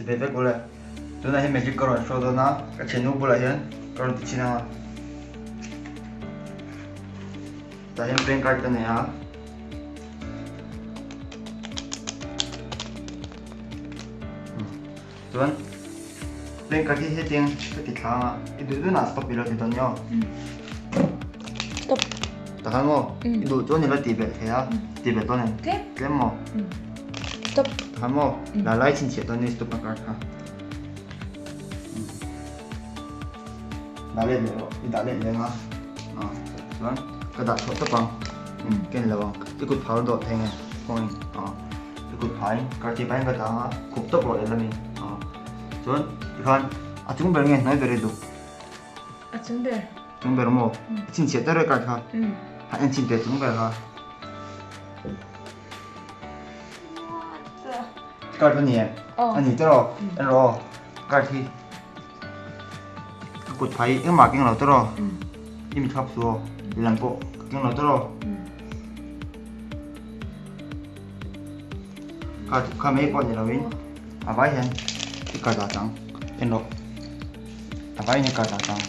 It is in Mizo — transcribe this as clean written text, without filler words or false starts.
Chibai vek ule. Tunah hian magic ka rawn show dawn a, ka thiannu bulah hian ka rawn ti chhin ang a. Tah hian playing card ka nei a. Chuan playing card hi hetiang ka ti thla ang a, i duh duhna stop ilo ti dawn nia aw. Stop. Takhan maw? I duh chuan ilo tih belh thei a, tih belh dawn em? Tlem. Tlem maw? Stop. Takhan maw? La lai chhinchhiah dawn ni stop na card kha. Dah let leh rawh, i dah let leh ang a. Chuan ka dah chhuah tawp ang. Ken lo ang. I kut phar dawh thei nge? Kawngin. I kut phaiin card hi pahin ka dah ang a, khup tawp rawh lehlam in. Chuan tikhan a chung ber nge hnuai ber i duh? A chung ber. Chung ber maw? I chhinchhiah ta rek card kha. Han en chhin teh chung ber kha. Card a ni em? A ni tawh en rawh aw. Card hi ka kut phai engmah keng lo tawh rawh. I mi thlap su aw. Lehlam pawh ka keng lo tawh rawh. Card kha mai pawh ni lovin a vai hian i card ah chang en rawh. A vai hian i card ah chang.